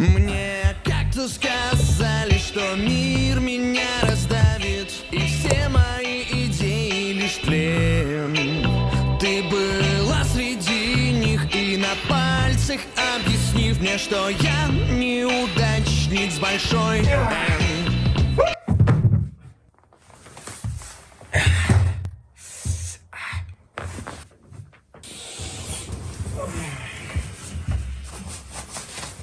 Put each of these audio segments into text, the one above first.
Мне как-то сказали, что мир меня раздавит И все мои идеи лишь тлен Ты была среди них и на пальцах объяснив мне, что я неудачник с большой Н.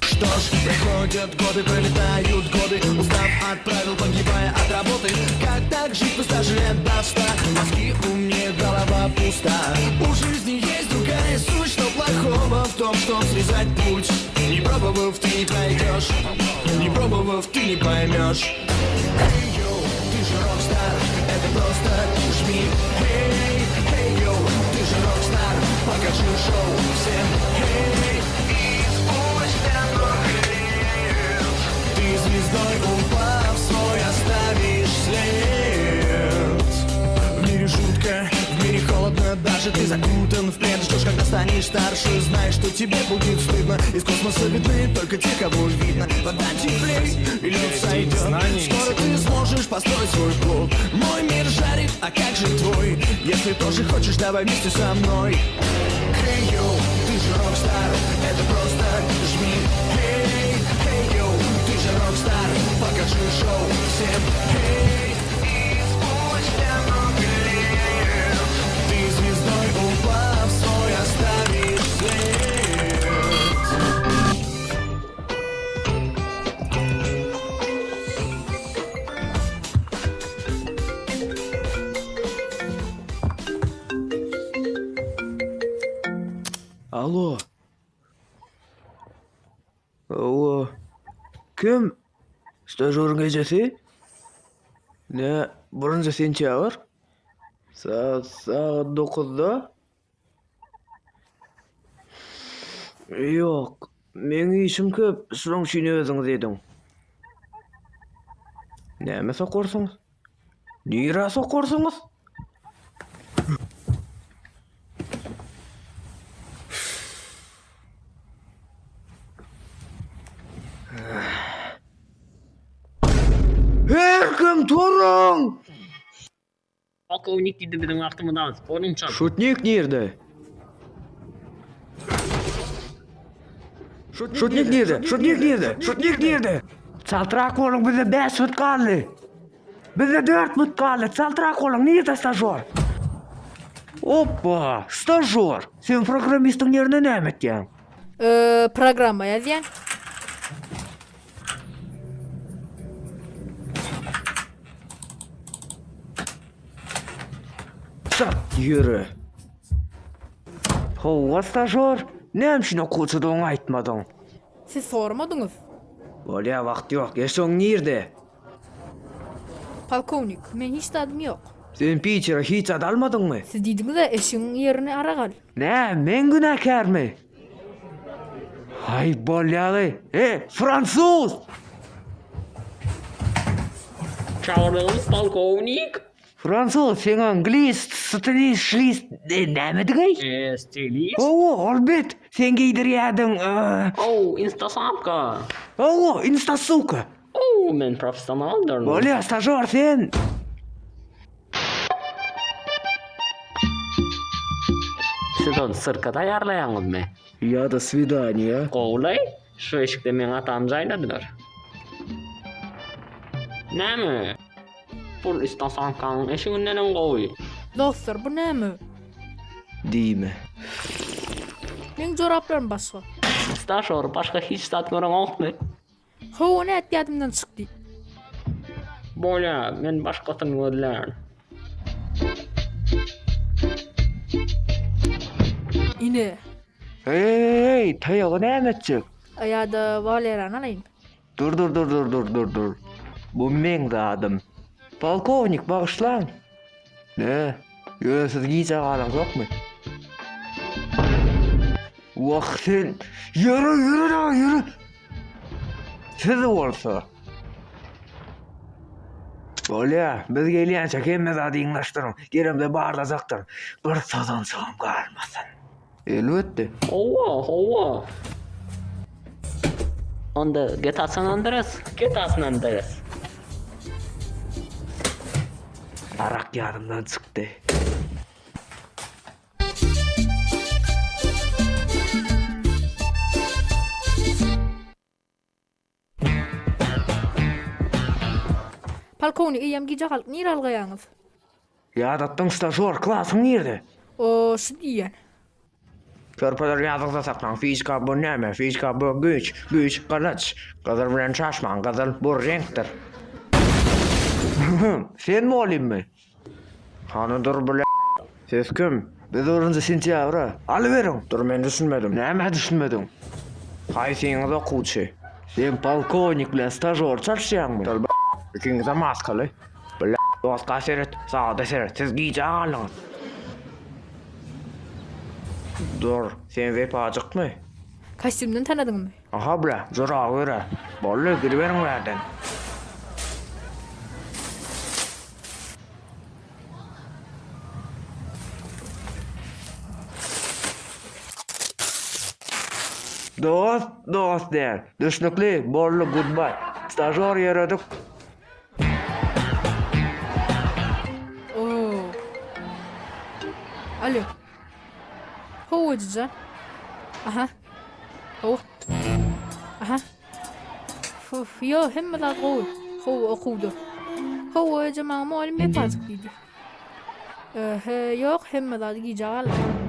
Что ж, проходят годы, пролетают годы Устав отправил, погибая от работы Как так жить, пусть даже лет до ста Мозги умнее, голова пуста У жизни есть другая суть Что плохого в том, чтоб срезать путь Не пробовав, ты не пройдешь Не пробовав, ты не поймешь Эй, йоу, ты же rockstar Это просто жми Эй, эй, йоу, ты же rockstar Покажи шоу всем Эй, и спустя много лет Ты звездой упав свой оставишь след В мире жутко, в мире холодно Даже ты закутан в плед Ждешь, когда станешь старше Знаешь, что тебе будет стыдно Из космоса видны только те, кого видно Вода теплей, и лед сойдет Скоро ты сможешь построить свой плод Мой мир жарит, а как же твой? Если тоже хочешь, давай вместе со мной Эй, йоу, ты же rockstar, это просто жми Эй, эй, йоу, ты же rockstar, покажи шоу всем Эй, и спустя много лет Ты звездой упав свой оставишь след Alo. Hawa. Kim? Stažoryň ejesi? Nä, birinji sentýabr? Saat sagat dokuzda? Ýok, meň işim köp, şonuň üçin özüňiz ediň. Näme sokarsyňyz? Nirä sokarsyňyz? Her kim turuň! Polkownik diýdi biziň wagtymyz az. Boluň çalt. Şutnik nirde? Şutnik nirde? Şutnik nirde? Şutnik nirde? Çaltrak boluň bizde 5 minut galdy. Bizde 4 minut galdy. Çaltrak boluň nirde stažor? Oppa, stažor. Sen programistiň ýerine näme etýäň? Eee, programma ýazýan. Çat ýöre. Hawa, stažor, näme üçin okuwçydygyňy aýtmadyň? Siz soramadyňyz. Bolýa, wagt ýok. Eşegiň nirde? Polkownik, men hiç zadym ýok. Sen Pitere hiç zat almadyňmy? Siz diýdiňiz-ä, eşegiň ýerini arak al. Nä, men günäkärmi? Haý, bolýaly. E, fransuz! Çagyrdyňyz, polkownik? Fransuz, seň anglist, stilist, şlist, e, nämediň-eý? E, stilist? Hawa, ol bet. Sen geýdirýärdiň, e. Ow, instasamka. Hawa, instasuka. Ow, men professionaldyryn. Bolýa, stažor, sen. Siz ony sirka taýýarlaýaňyzmy? Ýa-da swidaniýa. Gowulaý, şu eşikde meň atamy jaýladylar. Näme? Bul istasankanyň eşigindenem gowy. Dostlar, bu näme? Diýme. Meň joraplarym başga. Stažor, başga hiç zat göreňokmy? Hawa nädip ýadymdan çykdy. Bolýa, men başgasyny gözlärin. Ine. Eý, taýagy näme etjek? Ýa-da Walerany alaýyn. Dur dur dur dur dur dur dur. Bu meň zadym. Polkownik, bagyşlaň. Nä, ýöne siz gijä galaňzokmy? Wah sen, ýöre ýöre dagy ýöre. Siz bolsa. Bolýa, biz gelýänçäk hemme zady ýygnaşdyryň. Gelemde barlajakdyryn. Bir tozanjygam galmasyn. Elbetde. Hawa, hawa. Onda GTA San Andreas, GTA San Andreas. Arak ýadymdan çykdy. Polkownik eýýäm gijä galyp nirä ylgaýaňyz? Ýadatdyň stažor, klasyň nirde? O, şu diýýän. Körpeler ýadyňyzda saklaň, fizika bu näme? Fizika bu güýç, güýç gylyç. Gyzyl bilen çaşmaň, gyzyl bu reňkdir. Sen mugallymmy? Hany dur bile. Siz kim? Biz birinji sentýabra. Alyberiň! Dur men düşünmedim. Nämä düşünmediň? Haýsyňyz okuwçy? Sen polkownik bilen stažor çalyşýaňmy? Dur Ikiňizem maskaly. Bile doska seret, sagada seret. Siz gijä galdyňyz. Dur, sen Wepajykmy? Kostýumdan tanadyňmy? Aha bre, joraby gör-ä. Boldy, gidiberiň bärden. Dost, dost däl. Düşnükli, boldy, goodbye. Stažor ýöredik. Oo. Alo. Hawa jyja. Aha. Hawa. Aha. Fuf, ýo, hemme zat gowy. Hawa, okuwda. Hawa, eje maňa mugallym Wepajyk diýdi. Ehe, ýok, hemme zady gijä galdy.